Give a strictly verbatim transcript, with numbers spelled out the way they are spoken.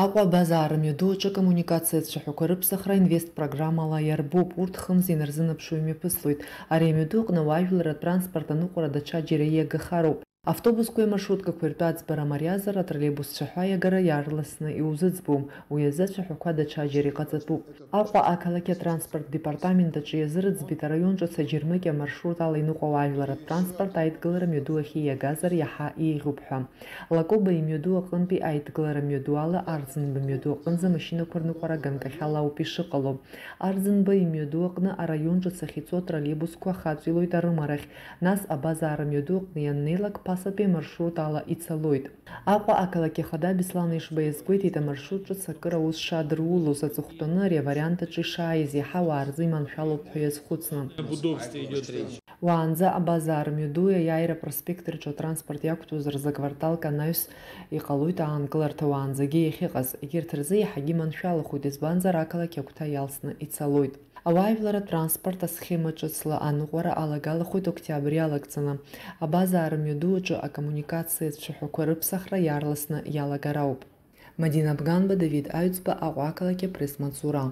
Аҟәа абазаара мҩаду аҿы акоммуникациа цәаҳәақәа рыԥсахра инвестпрограммала иарбоуп, урҭ хымз инарзынаԥшуа имҩаԥыслоит. Ари амҩаду аҟны ауаажәларратә транспорт аныҟәара даҽаџьара иагахароуп. Автобусқәеи амаршруткақәеи ртәы аӡбара мариазар, атроллейбус цәаҳәа иагара иаарласны иузыӡбом, уи азы ацәаҳәақәа даҽаџьара иҟаҵатәуп. Аҟәа ақалақь атранспорттә департамент аҿы иазырӡбеит араион ҿыц аџьармыкьа амаршрут ала иныҟәо ауаажәларратә транспорт аидгылара мҩаду ахь ииагазар иаҳа еиӷьуп ҳәа. Лакоба имҩаду аҟынтәи аидгылара мҩаду ала Арӡынба мҩаду аҟынӡа амашьынақәа рныҟәара ганкахьала ауп ишыҟало. Арӡынба имҩаду аҟны араион ҿыц ахьицо атроллейбусқәа хаҵәилоит арымарахь, нас абазаара мҩаду аҟны ианнеилак ԥасатәи амаршрут ала ицалоит. Аҟәа ақалақь ахада Беслан Ешба иазгәеиҭеит амаршрут ҿыц акыр аус шадырулоз, аҵыхәтәаны ари авариант аҿы ишааиз, иаҳа ауаа рзы иманшәалоуп ҳәа иазхәыцны. Об удобстве идёт речь. Уаанӡа абазаара мҩаду аиааира апроспект рҿы атранспорт иақәтәоз рзы акварталк анаҩс иҟалоит аанкыларҭа уаанӡагьы иахьыҟаз. Егьырҭ рзы иаҳагьы иманшәалахоит, избанзар ақалақь агәҭа иалсны ицалоит. Ауаажәларратә транспорт асхема ҿыцла аныҟәара алагалахоит октиабр иалагӡаны. Абазаара мҩаду аҿы акоммуникациа цәаҳәақәа рыԥсахра иаарласны иалагар ауп. Мадина Бганба, Давид Аҩӡба, Аҟәа ақалақь апресс-маҵзура.